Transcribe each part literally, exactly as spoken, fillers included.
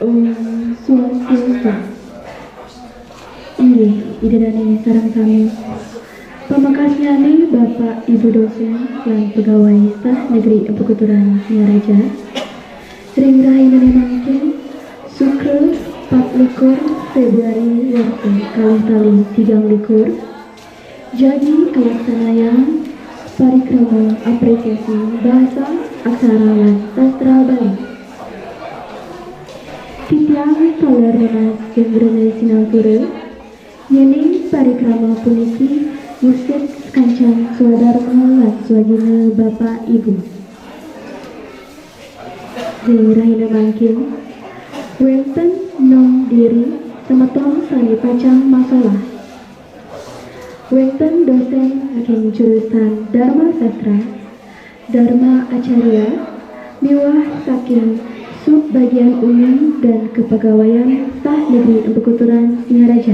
Om Swastiastu. Inggih, Ida dané sareng sami. Pamekasnyané Bapak Ibu dosen lan pegawai staf negeri Empu Keturan Singaraja. Ring rahinané mangkin, Sukra, pat likur Februari, warsa kalih tali tigang likur, jagi kalaksanayang parikrama apresiasi bahasa, aksara lan sastra Bali. Titiang taler nunas geng rena sinampura, yéning parikrama puniki ngusik sakancan swadarma lan swagina Bapak Ibu. Ring rahina mangkin, wénten nom diri semeton sané pacang masolah. Wénten dosén saking jurusan Dharma Sastra, Dharma Acarya, miwah saking Subbagian Umum dan Kepegawaian Staf Negeri Empu Keturan Singaraja.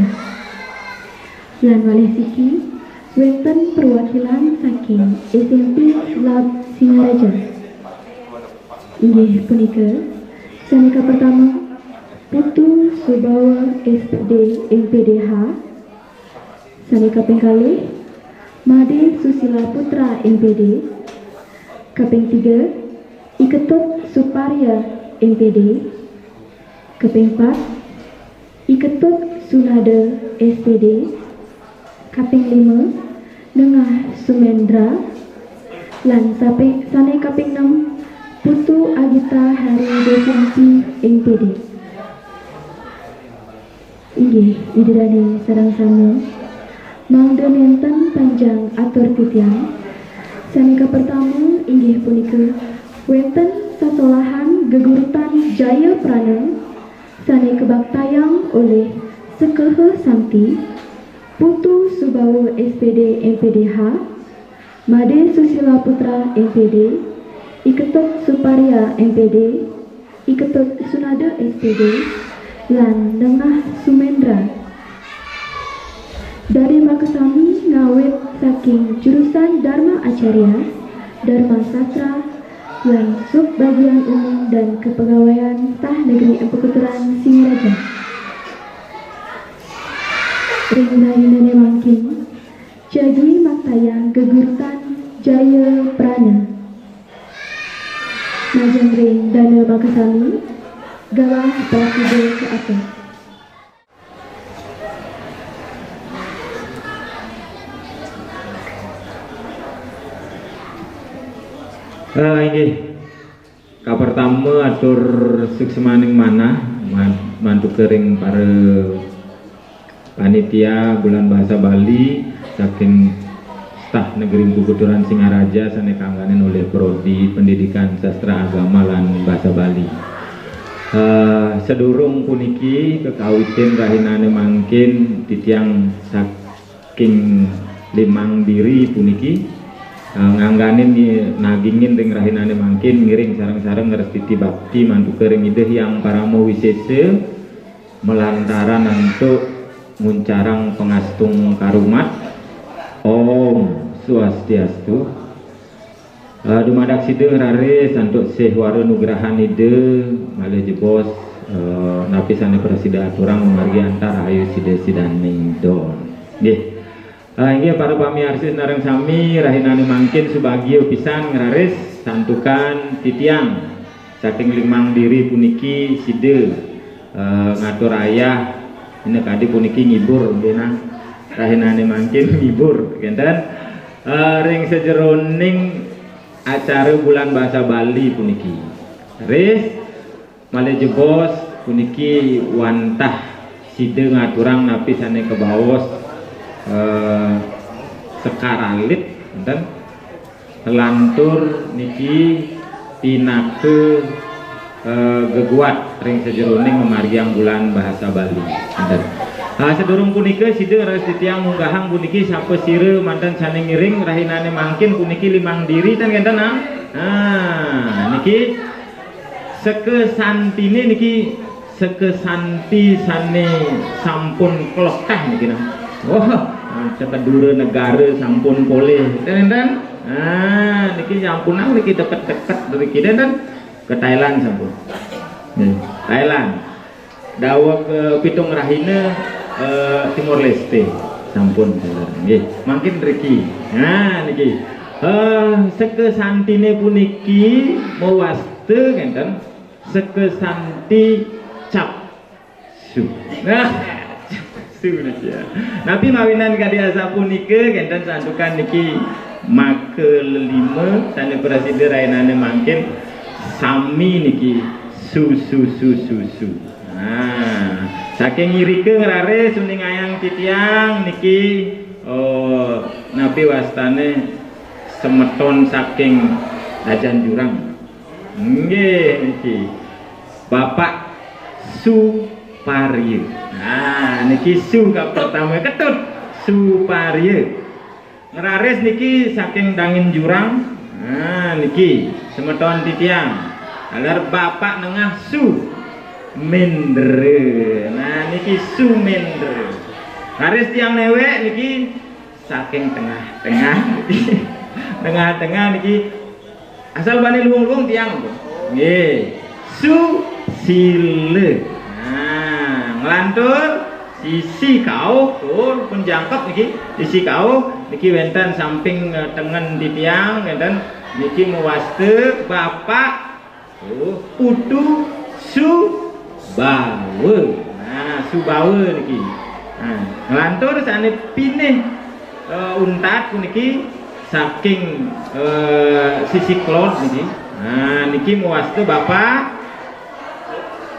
Lan malih siki, wénten perwakilan saking S M P Lab Singaraja. Inggih punika, sané kapertama, Putu Subawa S P D M P D H. Sané kaping kalih, Madé Susila Putra M P D. Kaping tiga, I Ketut Suparya M P D. Kaping pat, I Ketut Sunada S P D. Kaping lima, Nengah Sumendra. Lan sape-, sané kaping nem, Putu Agita Hari Desianti M P D. Inggih, Ida dané sareng sami. Mangda nénten panjang atur titiang. Sané kapertama inggih punika wénten sasolahan gegurutan Jaya Prana sané kabaktayang olih Sekeha Santi, Putu Subawa S P D M P D H, Madé Susila Putra M P D, I Ketut Suparya M P D, I Ketut Sunada S P D, lan Nengah Sumendra. Dané makasami ngawit saking jurusan Dharma Acarya, Dharma Sastra, lan Subbagian Umum dan Kepegawaian Staf Negeri Empu Keturan Singaraja. Ring rahinané mangkin, jagi maktayang gegurutan Jaya Prana. Majeng ring dané makasami, galah prasida kaatur. Ah, inggih. Kapertama, atur suksmaning manah man-, mantuka ring para panitia Bulan Bahasa Bali saking Staf Negeri Empu Keturan Singaraja sané kangganin olih Prodi Pendidikan Sastra Agama lan Bahasa Bali. Eh, sadurung puniki kakawitin rahinané mangkin, titiang sak-, king limang diri puniki, eh, ngangganin ni-, nagingin ring rahinané mangkin ngiring sareng-sareng ngrestiti bakti mantuka ring Ida Hyang Parama Wisésa malantaran antuk nguncarang pangastung karumat. Om Swastiastu. Eh, dumadak sida raris antuk sih wara nugrahan Ida, malih jebos, eh, napi sané prasida aturang mamargi antar rahayu sida sidaning don. Nggih. Eh, inggih para pamiarsa sareng sami, rahinané mangkin subagia pisan ngraris santukan titiang saking limang diri puniki sida, eh, ngatur ayah, ina kadi puniki ngibur, nggih nah. Rahinané mangkin ngibur, kénten. Eh, ring sajeroning acara Bulan Bahasa Bali puniki. Ris, malih jebos puniki wantah sida ngaturang napi sané kabaos, eh, sekar alit, kénten. Lantur niki pinaka eh, geguat ring sajeroning ngamargiang Bulan Bahasa Bali. Enten. Ah, sadurung punika sida raris titiang munggahang puniki sapa sira manten sane ngiring rahinane mangkin puniki limang diri ten kenten, ah. Ah, niki seka santine niki seka santi sane sampun klekah niki nah. Wah, Cetadura Negara sampun polih. Ten kenten. Ah, niki sampunang niki deket-deket dari kiden ten. Ke Thailand sampun. Nggih, Thailand. Daweg, eh, pitung rahina, eh, Timor Leste. Sampun Thailand. Nggih, mangkin riki. Nah, niki. Eh, seka santine puniki mawasta kenten. Seka santi cap su. Nah, su niki ya. Napi mawinan kadi asapunika kenten santukan niki maka lelima sane prasida rainane mangkin sami niki su su su su su. Nah, saking irika ngraris uningayang titiang niki, oh, napi wastane semeton saking Dajan Jurang. Nggih niki. Bapak Suparya. Nah, niki su ka pertama ketut Suparya. Ngraris niki saking Dangin Jurang. Nah, niki semeton titiang. Taler Bapak Nengah Su Mendra. Nah, niki Su Mendra. Raris tiang newek niki saking tengah-tengah. Tengah-tengah niki asal bani luung-luung tiang. Nggih. Su sila. Nah, nglantur sisi kauh, tuh pun jangkep niki. Sisi kauh niki wenten samping, eh, tengen titiang, wenten niki mawasta Bapak, oh, Putu Subawa. Nah, Subawa niki. Nah, nglantur sane pinih, eh, untat puniki saking, eh, sisi klon niki. Nah, niki mawasta Bapak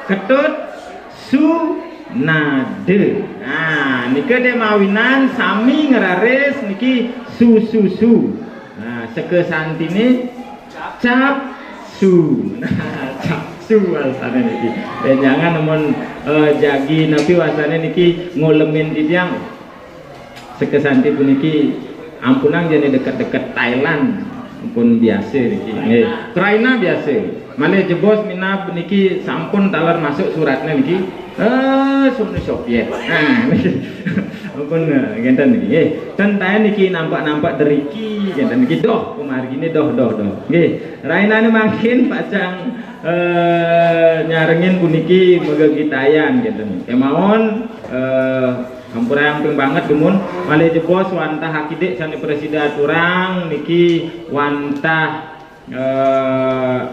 Ketut Sunada. Nah, nika de mawinan sami ngraris niki su su su. Nah, seka santine cap su. Nah, cap su wastane niki. Eh, jangan nemen, eh, jagi napi wastane niki ngolemin titiang. Seka santi puniki ampunang jane deket-deket Thailand. Ampun biasa niki. Nggih. Kraina biasa. Malih jebos minab niki sampun taler masuk suratnya niki. Eh, Uni Soviet. Nah, niki. Ampun, eh, ngenten niki. Nggih. Ten taen niki nampak-nampak deriki, ngenten niki. Doh, pamargine doh, doh, doh. Nggih. Rainane mangkin pacang, eh, nyarengin puniki megegitayan, ngenten. Kemawon, eh, Sampurayan ping banget dumun, malih jebos wantah akidik sane prasida aturang niki wantah, eh,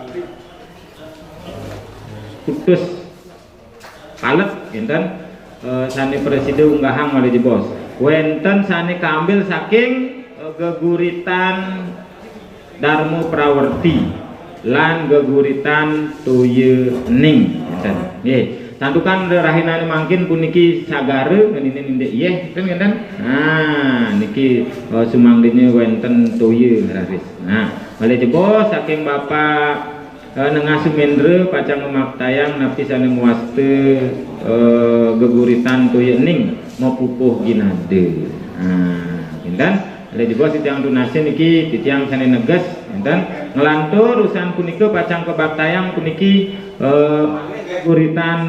putus palet, ngenten, eh, sane prasida unggahang malih jebos. Wenten sane kambil saking, eh, geguritan Darma Prawerti lan geguritan Toya Ning. Ngenten. Nggih. Santukan rahinane mangkin puniki sagara ngenine nindik yeh, kan ngenten? Nah, niki, eh, sumangdene wenten toya raris. Nah, malih jebos saking Bapak, eh, Nengah Sumendra pacang mamaktayang napi sane mawasta, eh, geguritan Toya Ning mapupuh ginada. Nah, ngenten? Malih jebos titiang tunasin niki titiang sane neges, ngenten. Nglantur usan punika pacang kabaktayang puniki, eh, geguritan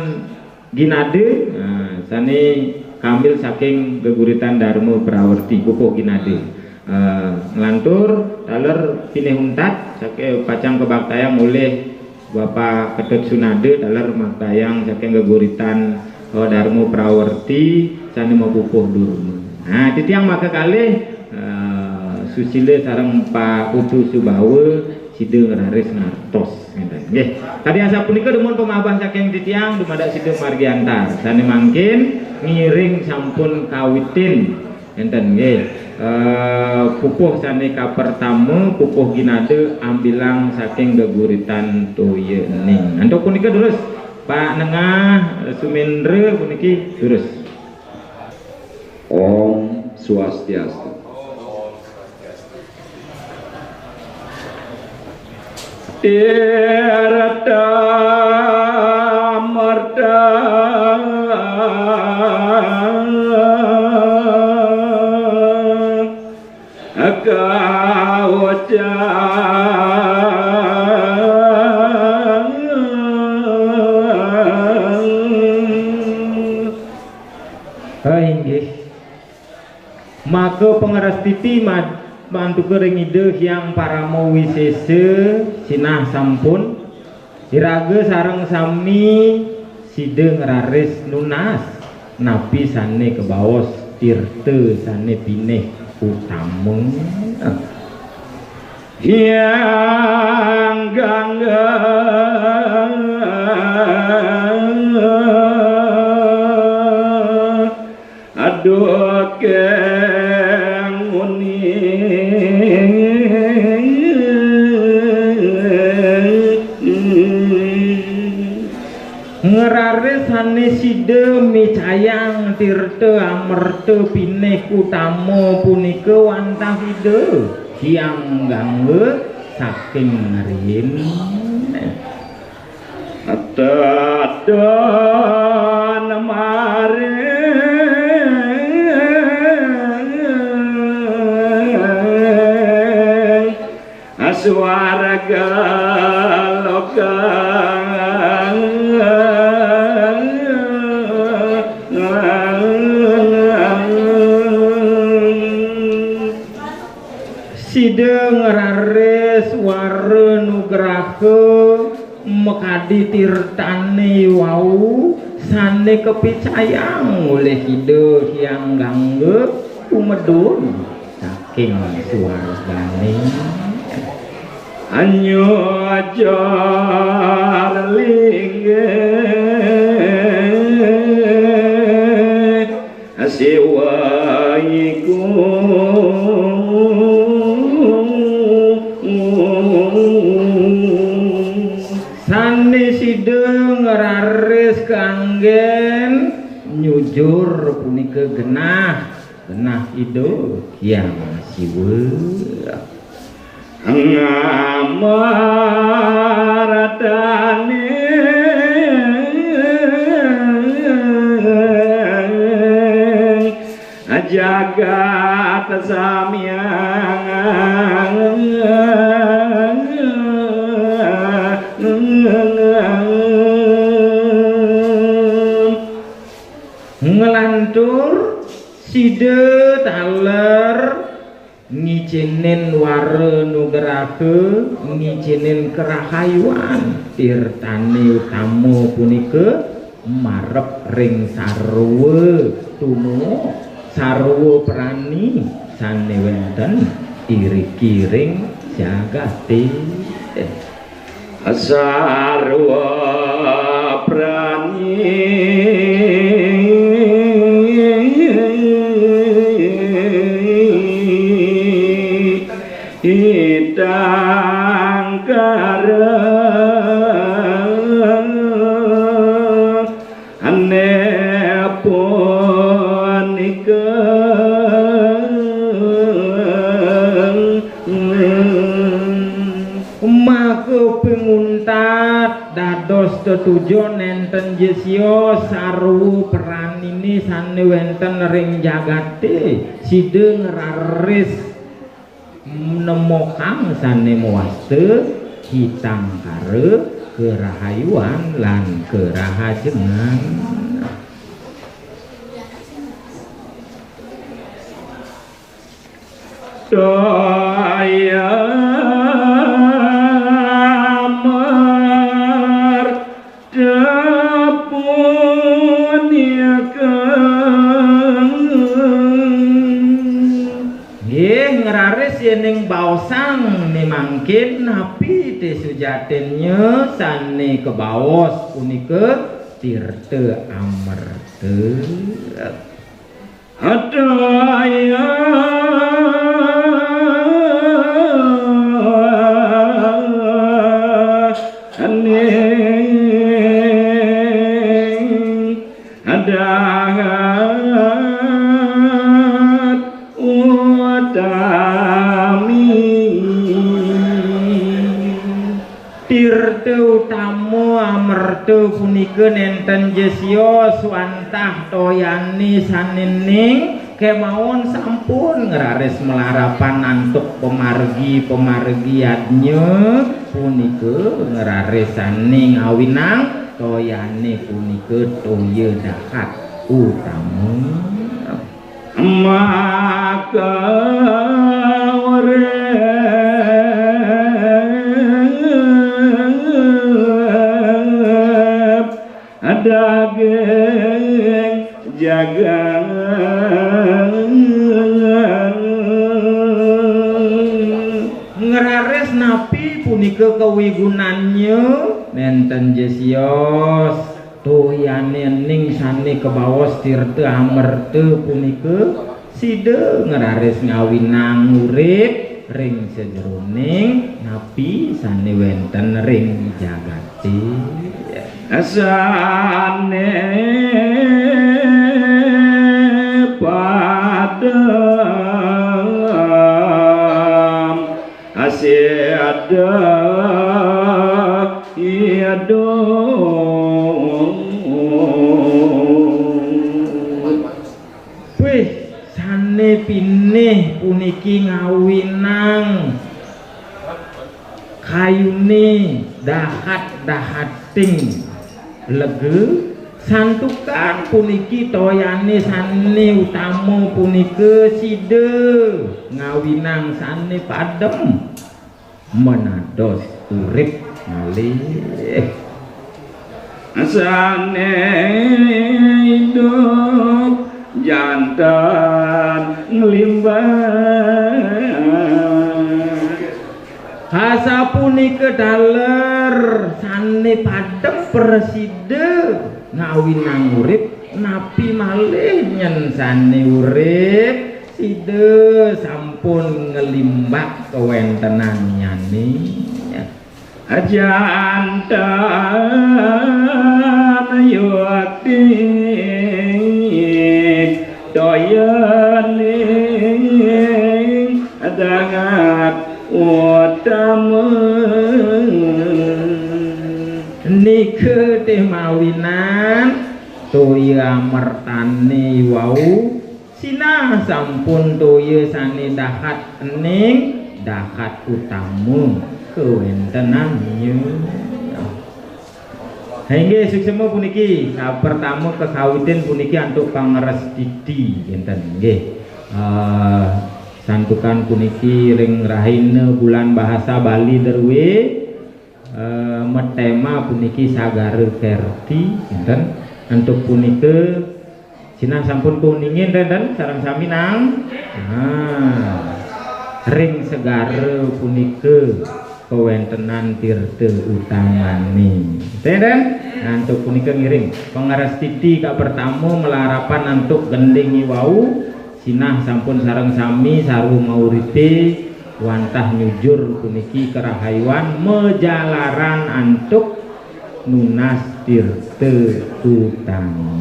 ginada, nah, sane kambil saking geguritan Darma Prawerti, pupuh ginada. Eh, nglantur taler pinih untat, sake pacang kabaktayang olih Bapak Ketut Sunada taler maktayang saking geguritan, eh, Darma Prawerti sane mapupuh durma. Nah, titiang maka kalih, eh, Susila sareng Pak Putu Subawa sida ngraris ngartos, ngenten. Nggih. Kadi asapunika dumun pamahbah saking titiang dumadak sida margi antar. Sane mangkin ngiring sampun kawitin. Enten nggih. Eh, pupuh sane kapertama, pupuh ginada ambilang saking geguritan Toya Ning. Antuk punika durus, Pak Nengah, eh, Sumendra puniki durus. Om Swastiastu. Irata Pangrastiti mad-, mantuka ring Ida Hyang Parama Wisesa, sinah sampun iraga sareng sami sida ngraris nunas napi sane kabaos tirta sane pinih utama. Hyang Gangga. Aduh keng muni. Ngraris sane sida micayang tirta amerta pinih utama punika wantah Ida Hyang Gangga saking riin. Tedon maring swarga loka. Sida ngraris wara nugraha makadi tirtane wau sane kapicayang olih Ida Hyang Gangga tumedun saking swargane. Anyujur linggih Siwa iku. Sane sida ngraris kanggen nyujur punika genah, genah Ida Hyang Siwa. Ngamartane jagat samyang. Nglantur sida taler ngicinin wara nugraha, ngicinin karahayuan tirtane utama punika marep ring sarwa tumuh, sarwa prani sane wenten iriki ring jagate. Sarwa prani itangkara ane punika. Maka pinguntat dados tetujon nenten jesya sarwa pranine sane wenten ring jagate, sida ngraris nemohang sane mawasta hitangkara karahayuan lan karahajengan. Toya amarta punika. Nggih, ngraris yening baosang ne mangkin napi te sujatinnya sane kabaos punika tirta amerta. Adaya ning adahat utami. Tirta utama amerta punika nenten jesya swantah toyane sane ning kemawon sampun ngraris malarapan antuk pamargi-pamargi yadnya punika ngraris sane ngawinang toyane punika toya dahat utama. Maka urip daging jagat. Ngraris napi punika kawigunannya? Nénten ja sios. Toyané ning sané kabaos tirta amerta punika, sida ngraris ngawinang urip ring sajeroning napi sané wénten ring jagaté. Sané padem asih ada idup. Wih, sané pinih puniki ngawinang kayuné dahat-dahating lega, santukan puniki toyané sané utama punika sida ngawinang sané padem menados urip malih. Sané idup janten nglimbak. Asapunika taler sané padem prasida ngawinang urip, napi malih nyén sané urip, sida sampun nglimbak kawéntenannyané. Janten yukti toyaning dahat utama. Nika té mawinan toya amertané wau, sinah sampun toya sané dahat ening, dahat utama kawéntenannya. Inggih, suksma puniki, kapertama kakawitin puniki antuk pangrastiti, kinten, nggih. Eh, santukan puniki ring rahina Bulan Bahasa Bali drué, eh, matema puniki Sagara Kerti, kinten. Antuk punika, sinah sampun kauningin, kinten, sareng sami nang. Nah, ring segara punika kawéntenan tirta utamané. Kinten? Nah, antuk punika ngiring. Pangrastiti kapertama malarapan antuk gending iwau, sinah sampun sareng sami sarwa mauripé wantah nyujur puniki karahayuan majalaran antuk nunas tirta utama.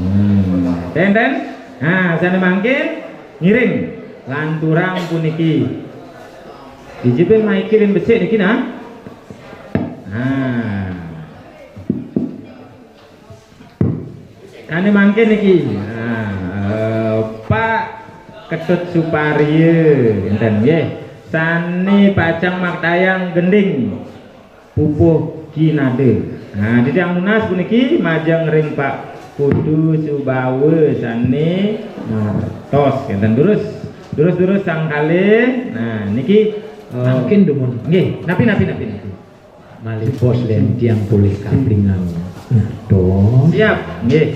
Kinten? Nah, sané mangkin ngiring lanturang puniki. Dijipin maiki rin becik niki nah. Nah. Sané mangkin niki. Nah, eh, Pak Ketut Suparia, kinten nggih. Sané pacang maktayang gending pupuh kinada. Nah, titiang nunas puniki majeng ring Pak Putu Subawa sané ngartos, kinten. Durus, durus, durus sang kalih. Nah, niki, eh, mangkin dumun. Nggih, napi, napi, napi, napi. Malih pos lén tiang polih kaplingan. Nah, to. Siap, nggih.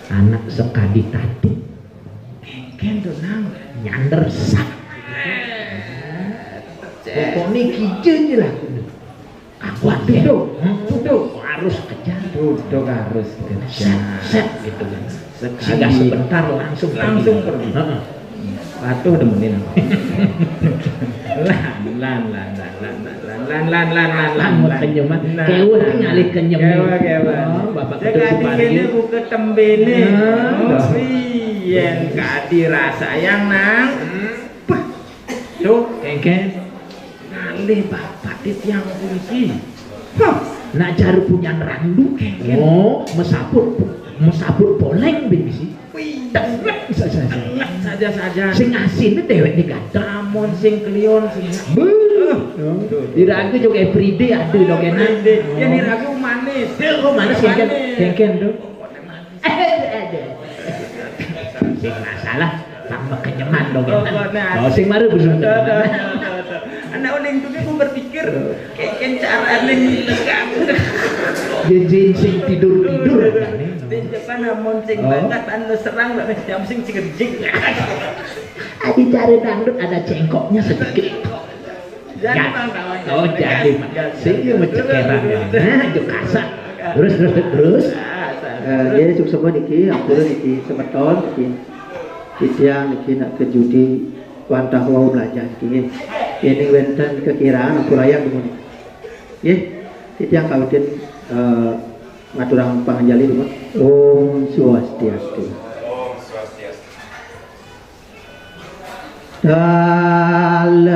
Anak sakadi tadi. Kénkén to, Nang. Nyander sak. Pokokné kija aja lah. Aku atuh, tuh, harus kejar. Tuh, harus kejar. Set, set gitu kan. Sekali. Singgah sebentar langsung pergi. Langsung pergi. Heeh. Patuh demenin aku. Lan, lan, lan, lan, lan, lan, lan, lan, lan, lan, lan, lan. Lan, lan. Kenyem, Mas. Nah, kéweh nah, ngalih kenyem. Kéweh, kéweh. Oh, Bapak Cek Ketua Supardi. Adiknya buka tembene. Nah. Oh, yen kadi rasa yang nang. Tuh, kénkén. Ngalih bapak titiang puniki. Hah, nak jaru punyan randu kénkén. Oh, mesaput, mesaput poléng bing sih. Wih. Tenget saja saja. Tenget saja saja. Sing asiné déwék nih gatel. Amun sing kliwon sing. Beuh. Tuh, tuh. Diragu juga everyday ada dogénan. Everyday. Ya diragu manis. Tuh, kok manis kénkén? Manis. Kénkén tuh. Pokoknya manis. Ada, ada. Sing masalah. Tambah kenyeman dong ya. Oh, nah. Oh, sing mara belum kenyeman. Anak uling tuh aku berpikir kayak carane ngilegang. Jenjin sing tidur-tidur. Di depan namun sing Oh. Banget anu serang lah jam sing cengejik. Adi cari dangdut ada cengkoknya sedikit. Jadi, Bang, Bang, Oh, Bang. Jadi, Bang. Sing mecekeran ya. Nah, itu kasar. Terus, terus, terus. Eh, jadi suksema niki, ampura niki semeton niki. Titiang niki nak ke judi wantah wau belajar niki nggih. Yen wenten kekiraan ampurayang dumun niki. Nggih, titiang kawitin eh, ngaturang panganjali dumun. Om Swastiastu. Taler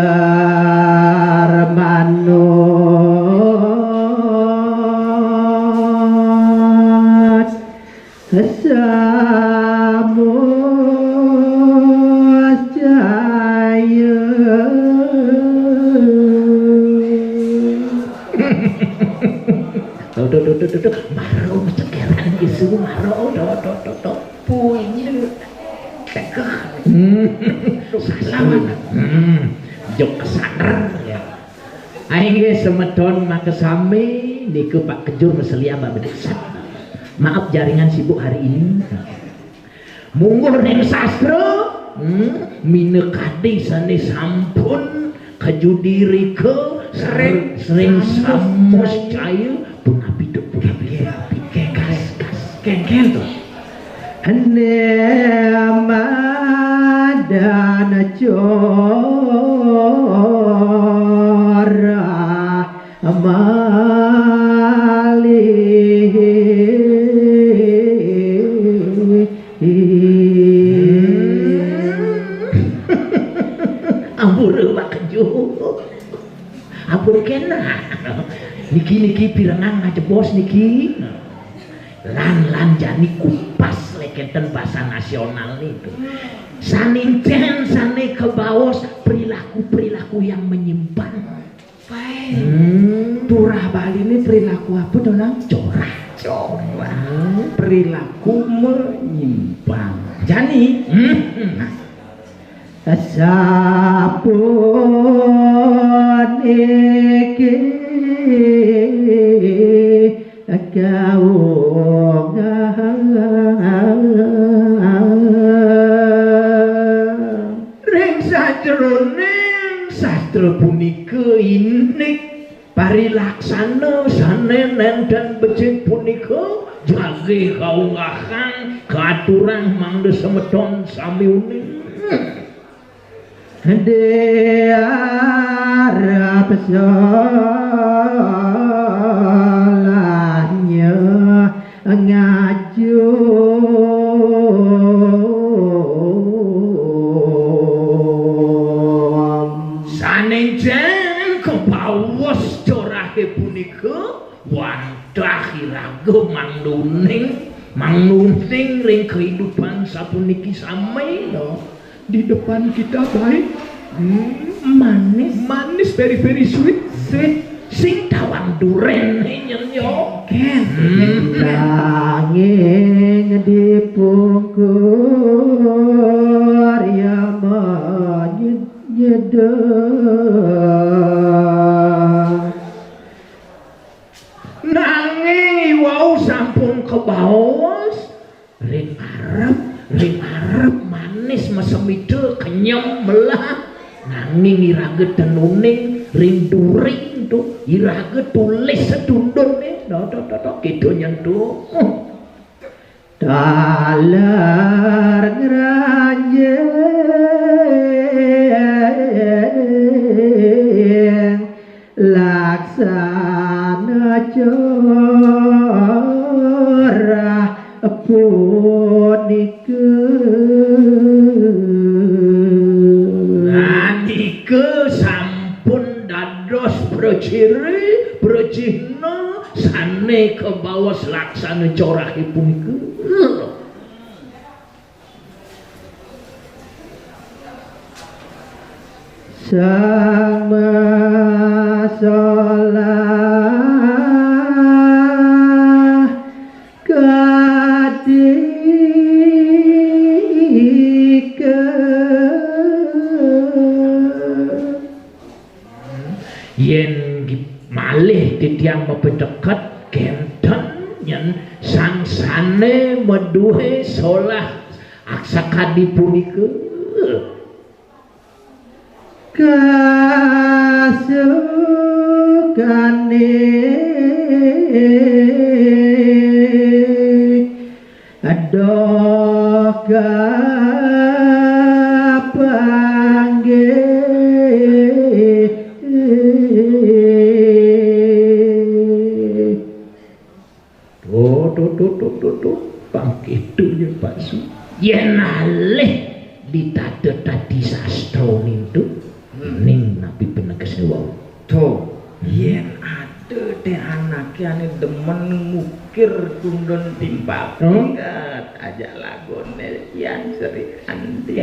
manut samuscaya. Tuh, tuh, tuh, tuh, tuh, tuh. Maro cekeran isu, maro, tuh, tuh, tuh, tuh. Punya. Tegeh. Hmm. Salaman. Hmm. Jok kesaner ya. Aing ge semeton makasami niku Pak Kejur meselia Mbak Bedeksan. Maaf jaringan sibuk hari ini. Mungguh ring sastra, hmm, minakadi sane sampun kajudi rika sering sering samuscaya punapi duk punapi kengkas kas kengken to. Hene madan corah malih. Ampura Pak Kejo. Ampura kena. Niki niki pirengang ngajebos niki. Lan lan jani kupas leketen bahasa nasional nitu. Saninten sane kebaos perilaku-perilaku yang menyimpang. Baik. Hmm. Turah Bali ini perilaku apa tuh nang? Corah. Corah. Perilaku menyimpang. Jani. Hmm. Hmm. Sapuniki kaungan. Ring sajeroning sastra punika indik parilaksana sane nenten becik punika jagi kaungahan katurang mangda semeton sami uning. Diarep solahnya ngajum. Sanenjang kebaos corahe punika wantah iraga mangduning, mangduning ring kehidupan sapuniki sami, no. Di depan kita baik. Hmm, manis. Manis, very, very sweet. Sweet. Sing tawang duren nyenyo. Ken. Hmm. Nanging dipungkur ya menyedot. Nanging iwau sampun kebaos. Ring arep, ring arep manis mesemita kenyem melah. Nanging iraga tenuning ring during tu iraga tulis sedundun ni. Do do do do kita nyentuh. Taler ngranjing laksana corah punika. Nah, nika sampun dados praciri, pracihna sane kabaos laksana corahe punika. Sang masalah kadika Yang mapedeket kenten nyen sang sane maduhe solah aksakadi punika. Kasukane doh kapanggih. Tuh, tuh, tuh, tuh, tuh, tuh. Pang kitu ya, Pak Su. Yen alih ditata tadi sastra nintu, Hmm. ning napi penegesne wau. Tuh, Hmm. yen ada te anake ane demen ngukir tundun timpal. Hmm. Ingat aja lagune Yan Sri Andi.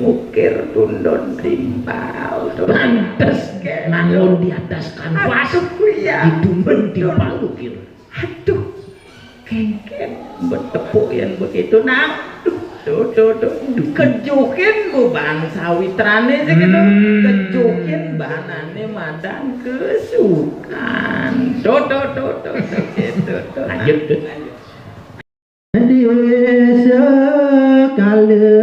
Ngukir tundun timpal. Tuh. Pantes Ken. Ngangon di atas kanvas. Aduh, iya. Di tundun timpal lukir. Aduh, kengken betepuk yen begitu, nah. Duh, duh, duh, duh. Kejuhin beban sawitrane sih gitu. Hmm. Kejuhin banane madan kesukan. Duh, duh, duh, duh, duh, gitu, duh. Lanjut, duh. Desa kala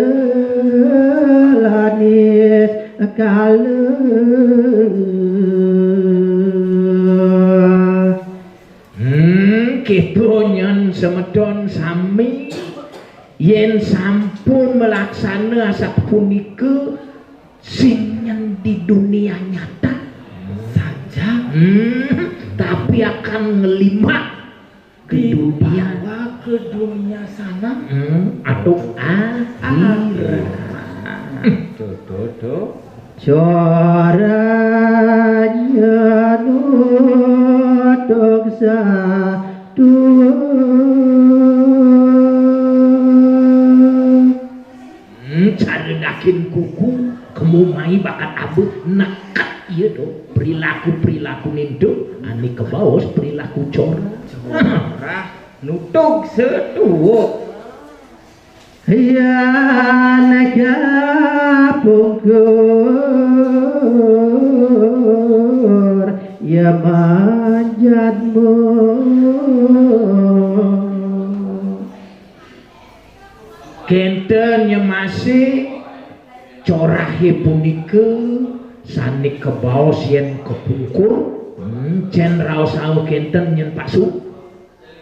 lanis kala. Hmm, kita nyen semeton sami yen sampun melaksana asapunika sing nyen di dunia nyata saja, hmm, tapi akan ngelimbak ke dunia. Dibawa ke dunia sana. Hmm, atau akhirat. Akhirat. Tuh, tuh, tuh. Coranya nutuk satua. Hmm, cara dakin kuku, kemu mai bakat abe, neket iya do. Perilaku-perilaku nintu, ane kebaos perilaku cora. Cora, nutug setuwuk. Yan kapungkur, ya manjatmu. Kenten nyemase corahe punika sane kebaos yen kepungkur, hmm, cen raos rauh kenten nyen pasu.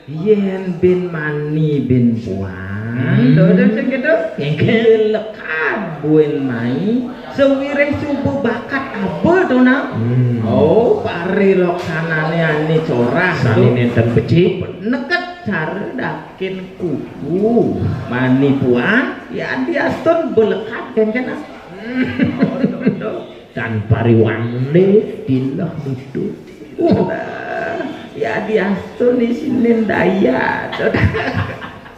Yen bin mani bin puan, hmm, to, to, sing gitu. Nggih. Yen lekad buin mai, sawireh suba bakat aba to, nah. Hmm. Oh, pari loksanane ane corah sane to. Nenten becik. Neket cara dak Kin kuku mani puan, ya diastun belekat kenten. Tan pariwangde tilah nitu. Wah, ya diastun isinin daya.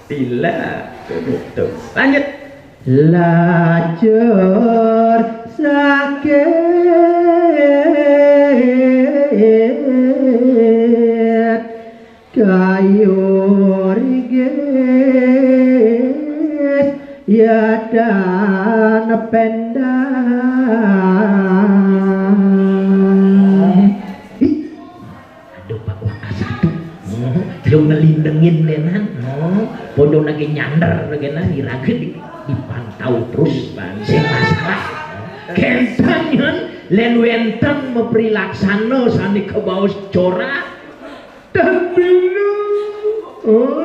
Tilah, tuh, tuh. Lanjut. Lacur sakit. Kayu rigis ya dan pendang. Ih, aduh, Pak Wakasatu. Oh, lu ngelindengin denan. Oh, podo lagi nyander lagi nan irage di, dipantau terus. Sing masalah. Kenten yen len wenten mapri laksana sane kebaos corak. Dan bila, oh,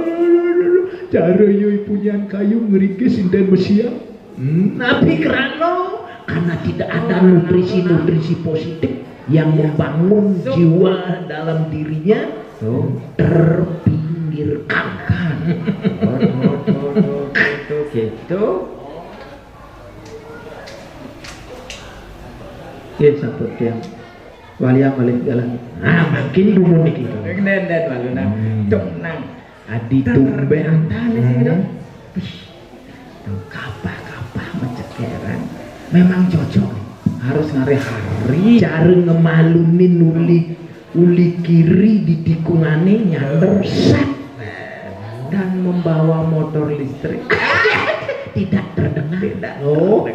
cara yo punyan kayu ngerikis inten mesial. Hmm, napi kerana? Karena tidak ada nutrisi-nutrisi positif yang membangun jiwa dalam dirinya, terpinggirkan. Gitu. Nggih, sampun tiang. Walian malih dalan. Nah, makin dumun niki. Nen, nen, malu nang. Hmm. Dong nang. Adi tumben. Ternyata nih, gitu. Hmm. Ih, tuh kapah-kapah mencekeran. Memang cocok nih. Harus ngare hari. Cara ngemalunin uli, uli kiri di tikungane nyander set. Dan membawa motor listrik. Tidak terdengar. Tidak terdengar. Oh.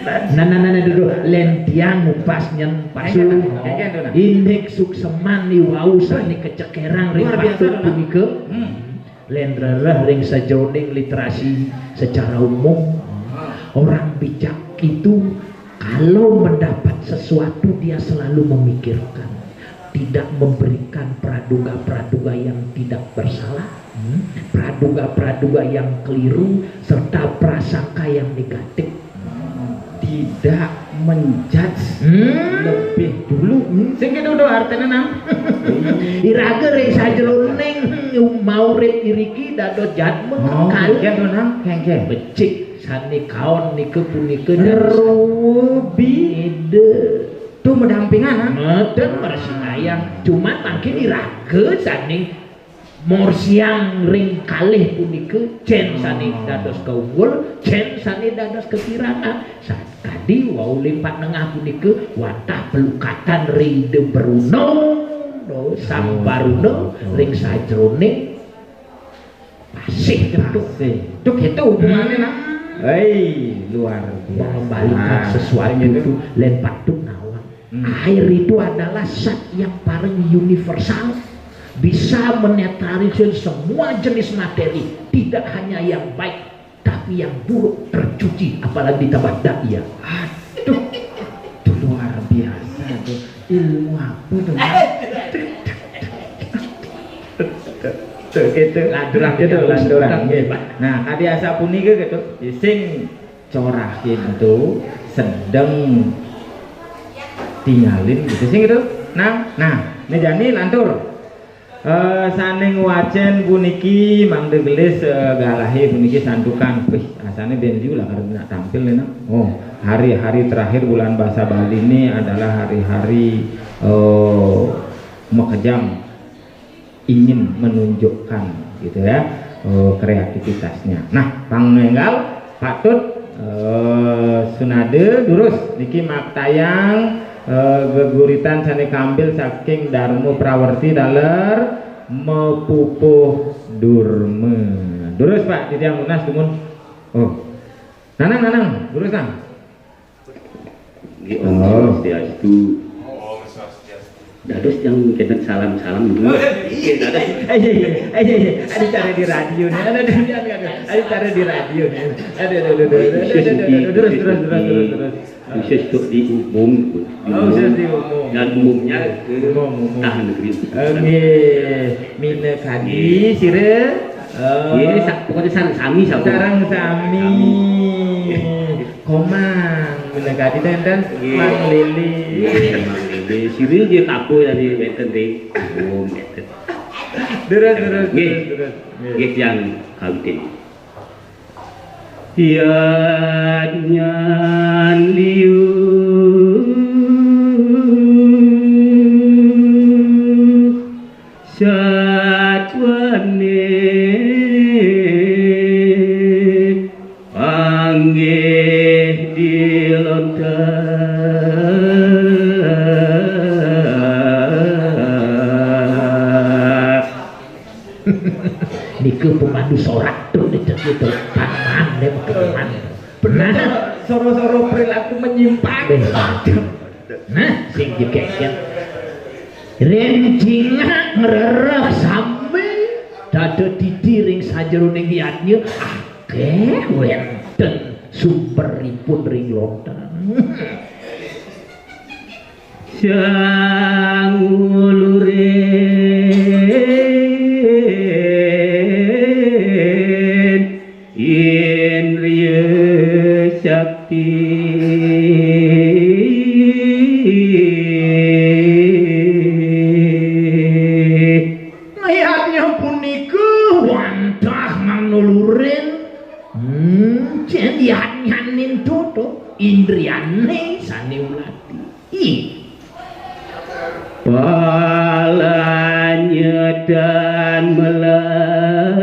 Nah, nah, nah, nah, duduh, lén tiang ngupas nyén pasu. Kéngkén, kéngkén, tuh, nah. Indik sukseman i wau sané kecekerang ring Luar biasa, patut tuh, nah. Punika. Hmm. Lén rereh ring sajeroning literasi secara umum. Orang bijak itu kalau mendapat sesuatu dia selalu memikirkan, tidak memberikan praduga-praduga yang tidak bersalah, hmm, praduga-praduga yang keliru, serta prasangka yang negatif. Tidak menjudge. Hmm. Lebih dulu. Hmm. Sing kéto to artiné, Nang. Iraga ring sajeroning maurip iriki dados jadma. Oh, kalih. Kéngkén to, Nang. Kéngkén. Becik sané kaon nika punika dados. Rubi. Ida. Tuh mendampingan, ha? Mboten mrasidayang. Cuman mangkin iraga sané morsiang ring kalih punika, cén sané dados kaunggul, cén sané dados kakirangan. Sakadi wau ring Pat Nengah punika wantah pelukatan ring Ida Bruna, no, Sang Baruna, ring sajeroning pasih. Pasih. Duh, kéto hubungané, nah. Hei, luar biasa. Mengembalikan sesuatu itu lén patut nawang. Hmm. Air itu adalah zat yang paling universal, bisa menetralisir semua jenis materi, tidak hanya yang baik, tapi yang buruk tercuci, apalagi ditambah daya. Aduh, itu luar biasa tuh. Ilmu apa tuh, Mas? Tuh, gitu. Lanturang, gitu, lanturang, nggih. Nah, kadi asapunika gitu. Sing corahin tuh sedeng tingalin gitu sing gitu. Nah, nah, mejani lantur. Eh, sané ngwacén puniki mangda gelis, eh, galahé puniki santukan. Wih, asané ben juga lah karena tampil nih, nah. Oh, hari-hari terakhir bulan bahasa Bali ini adalah hari-hari, eh, makejang, ingin menunjukkan gitu ya, eh, kreativitasnya. Nah, pang énggal patut, eh, sunada durus niki maktayang, eh, geguritan sané kambil saking Darma Prawerti taler mapupuh durma. Durus, Pak, titiang nunas dumun. Oh. Nanang, nanang, durus, Nang. Nggih, Om Swastiastu. Dados yang kénten salam-salam dulu. Oh, iya, dados. Eh, iya, iya. Eh, iya, iya. Ada cara di radio nih. Ada, ada, ada, ada. Ada cara di radio nih. Ada, ada, ada, ada. Ada, ada, ada, ada. Terus, terus, terus, terus, terus. Khusus untuk di umum, di umum. Oh, khusus di umum. Dan umumnya ke umum, umum. Tahan negeri. Oke. Minakadi, sira. Oh. Nggih, sa-, pokoknya sareng sami, sami. Sareng sami. Sami. Komang, bener kadi ten, ten. Nggih. Mang Lili. Nggih, Mang Lili. Sini nggih kabur dari wénten ring. Oh, wénten. Terus, terus, nggih, terus, terus. Nggih. Nggih, tiyang kawitin. Yadnyan liu satwane panggih dilontar. Nika pemandu sorak tuh, nih, cek gitu. Paneman, deh, paneman. Bener, nah. Soro-soro perilaku menyimpang. Deh, nah, sing jegéget. Ring cingak ngrereh sami dada didi ring sajeroning yadnya, akéh wénten sumberipun ring lontar. Sang ulurin indriya sakti. Ngayatnya punika wantah manulurin, hmm, cén yadnyanin tutu indriyané sané ulati. Ih. Palanyetan melah.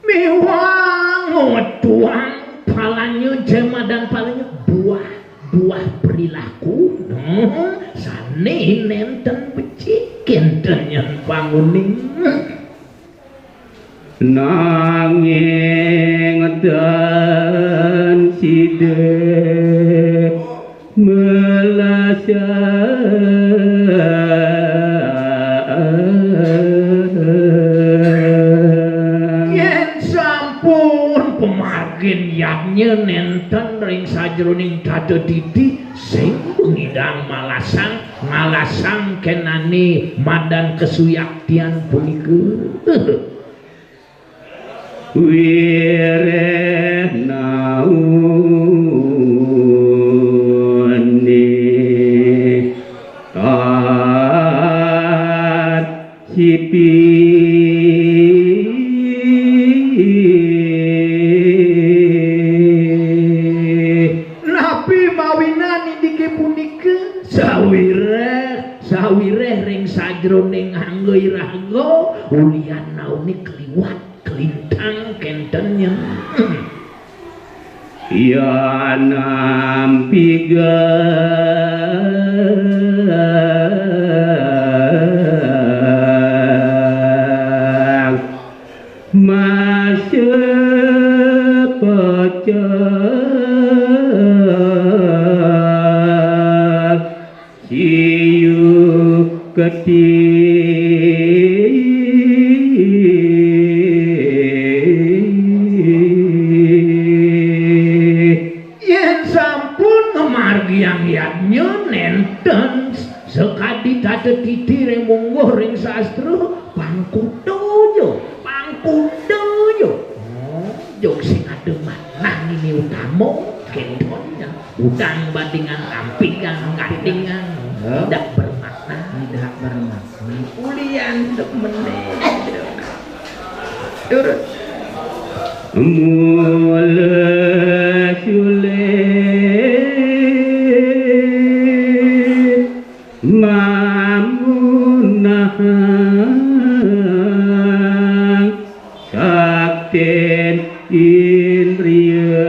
Miwah ngotuang palanya, jemadan palanya, buah, buah perilaku, hmm, sané nénten becik. Kénten nyen panguning. Nanging dan sida melasa. Yén sampun pamargin yadnya nénten ring sajroning tata titi, sing pangidang malasang, malasang kénani madan kasuyaktian punika. Wiréh nauni tat sipi. Napi mawinan indiké punika? Sawiréh, sawiréh ring sajroning angga iraga, ulian nauni kliwat, klintang kénten nyen. Yan ampigang masa pacang. Siyu keti. Yén sampun ngamargiang yadnya nénten sakadi tata titi ring mungguh ring sastra, pangkuda ja, pangkuda ja. Oh, jog sing ada makna ini utama, kénten ya. Udang bandingan ampigang, gandingan. Hah? Tidak bermakna. Tidak bermakna. Ulian demené. Turun. Mula sulit mamunahang saktin indria.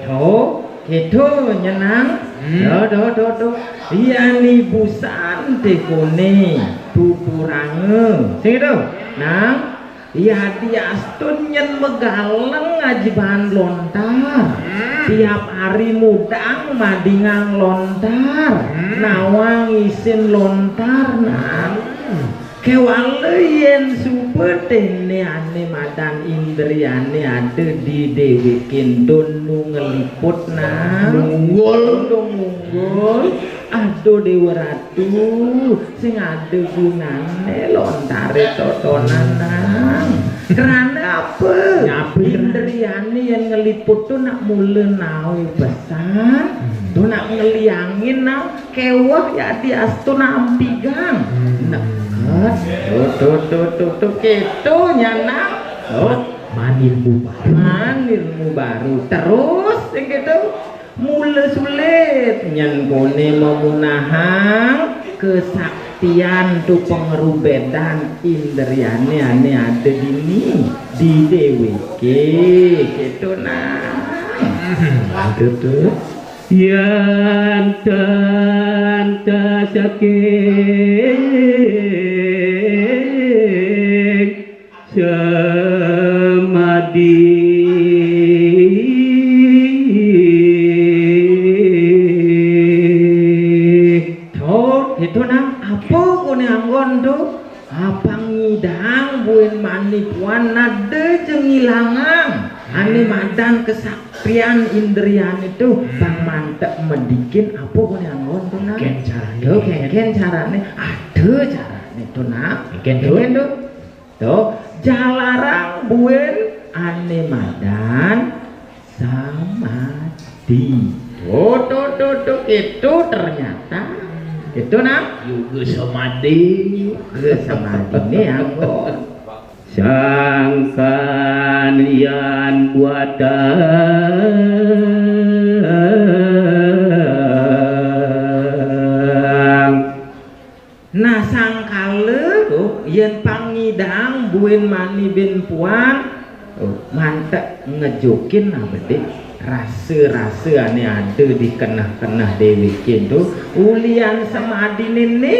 Tuh, gitu nyenang. Hmm. Tuh, tuh, tuh, tuh. Iya nih busan teh kone tuturanga. Sing gitu. Nang, yadiastun nyen magaleng aji baan lontar. Hmm. Tiap hari mudang madingang lontar. Hmm. Nawang isin lontar, nah. Hmm. Kéwala yén suba téné ané madan indriané ada di déwéké, don nu ngliput, nah. Munggul. Don munggul. Aduh, Déwa Ratu, sing ada gunané lontaré totonan, nang. Krana apa? Nyapa, Nang? Indriané yén ngliput to nak mula nawé pesan, hmm, to nak ngliangin, nang, kéweh yadiastun ampigang. Hmm. Neket. Tuh, tuh, tuh, tuh, tuh, kéto nyan, nang. Tuh. Manilmu baru. Manilmu baru. Terus, sing kéto. Mula sulit nyen kone mamunahang kesaktian tu pangrubédan indriané ané ada dini di déwéké, kéto nah. Ada tu. Yan tan tasaking samadi. Tuh, gitu, nang. Apa kone anggon tuh? Apa ngidang buin mani puan nada jengilangang. Ane madan kesaktian indrian itu, hmm, bang mantek medikin apa kone anggon tuh, nang? Ken carane. Tuh, ken, ken carane. Ada carane tuh, nang. Ken tuh. Ken tuh. Tuh, jalarang buin ane madan samadi. Tuh, tuh, tuh, tuh, itu ternyata. Itu, nang? Juga samadi. Juga samadi nih, anggon. Sangkan yan buatan. Nah, sangkala, oh, yen pangidang buin mani bin puan, oh, mantek ngejokin nah bedik. Rasa-rasa ané ada di keneh-keneh déwéké to, ulian samadhiné né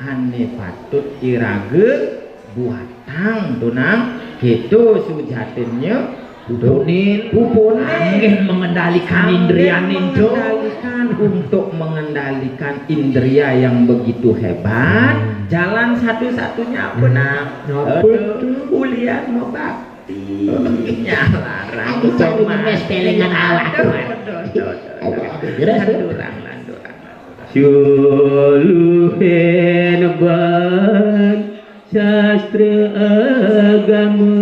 ané patut iraga buatang to, Nang. Kéto sujatinnya. Pupunin, pupunin. Anggén mengendalikan indriané to. Mengendalikan, untuk mengendalikan indria yang begitu hebat, jalan satu-satunya apa, Nang? Apa to? Ulian mabakti. Nya larang. Aduh, cari ngemes telengan awak. Aduh, aduh, aduh, aduh. Aduh, aduh, beres, ya? Lanturang, lanturang. Suluhén ban sastra agama.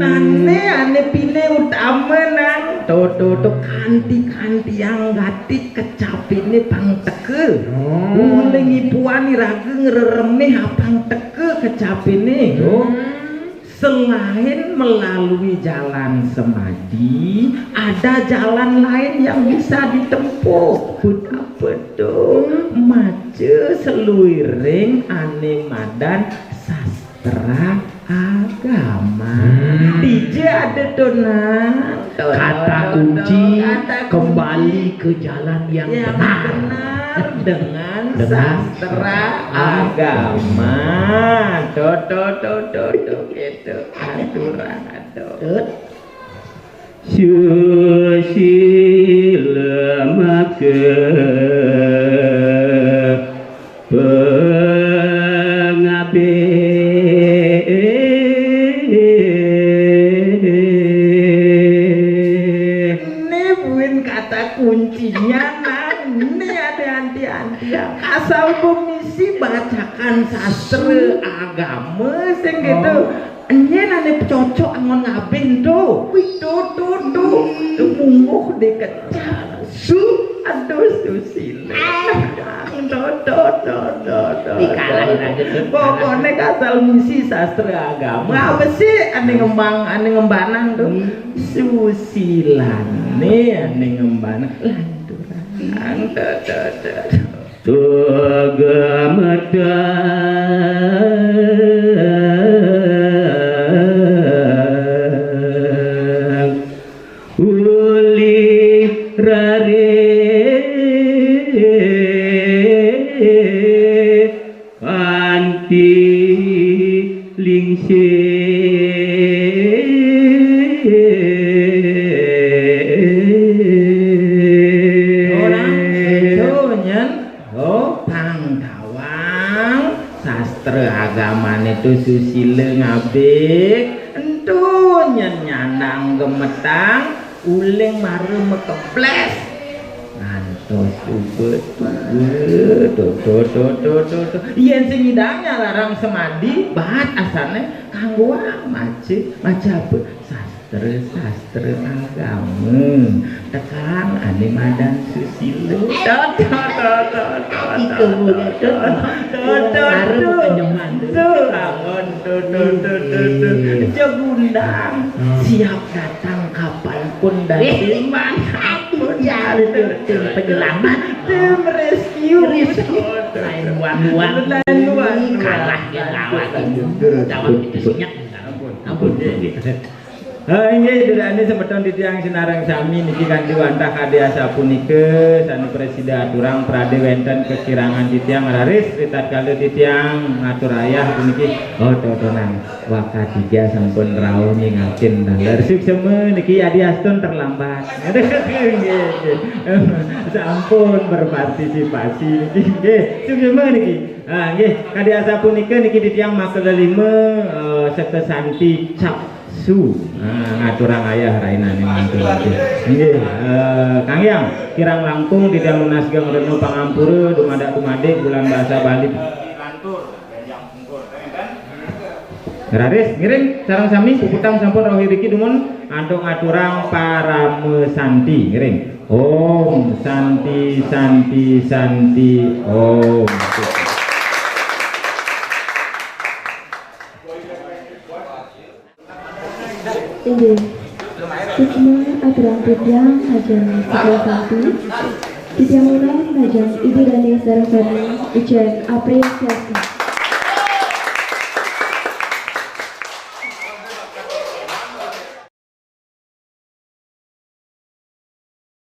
Nané ané piné utama, Nang. To, to, to, kanti-kantiang gati kecapiné pang teka. Oh. Uling ipuan iraga ngreremih apang teka kecapiné. Hmm. Selain melalui jalan semadi, ada jalan lain yang bisa ditempuh. Apa to? Maca saluiring ané madan sastra agama. Hmm. Dija ada to, Nang? Kata kunci, kata kunci, kembali ke jalan yang benar. Yang benar dengan sastra agama. To, to, to, to, to, gitu. Aturang, atur. Susila maka pangabih. Né buin kata kuncinya, Nang. Né ada anti-anti. Asal pemisi bacakan sastra agama sing gitu. Oh. Nyén ané cocok anggon ngabih to. Wih, to, to, to. To mungguh dikecap. Su, aduh, susila. Ah. To, to, to, to, to. Dikalahin aja to. Pokokné asal misi sastra agama. Apa sih ané ngembang, ané ngembanang to? Hmm. Susilané ané ngembanang. Lanturang. To, to, to, to. Sugametang ulih raris kanthi lingsir. Ora, itu nyen. Oh, pang tawang, sastra agamané to susila ngabih, ento nyén nyandang gemetang, uling mara makeblés. Ngantos tuba-tuba, to, to, to, to, to, to. Yén sing nyidang nya larang semadi, baat asané kanggoang maca, maca apa? Sastra, sastra agama. Tekang ané madan susila. To, to, to, to, to, to, to, to, to, to, to, to, anggon, to, to, to, to, to. Aja gundang. Hmm. Siap datang kapanpun dan dimanapun. Tim penyelamat. Tim rescue. Rescue. Lain buang-buang. Lain buang-buang. Kalah ya lawan. Lawan itu senyap. Ampun, ampun. Ampun. Ah, inggih, durane semeton titiang sinareng sami niki kanthi wantah kadi asapunika, sane prasida aturang, prade wenten kakirangan titiang raris ritatkala titiang ngatur ayah puniki. Oh, totonan. Waka tiga sampun rauh nyingakin taler. Suksema niki adiastun terlambat. Nggih, nggih. Sampun berpartisipasi niki. Nggih, suksema niki. Ah, nggih, kadi asapunika niki titiang makala lima, eh, Seka Santi Cap Su. Ah, ngaturang ayah rainane mantu niki. Nggih, eh, Kang Yang, kirang langkung titiang nunas geng rena pangampura dumadak dumadik bulan basa Bali. Raris, ngiring sareng sami puputang sampun rauh iriki dumun antuk ngaturang parama santi. Ngiring. Om Santi, Santi, Santi, Om. Inggih. Suksma aturang titiang majeng Sukma Santi. Titiang ulang majeng Ibu Dani sareng sami, ijen apresiasi.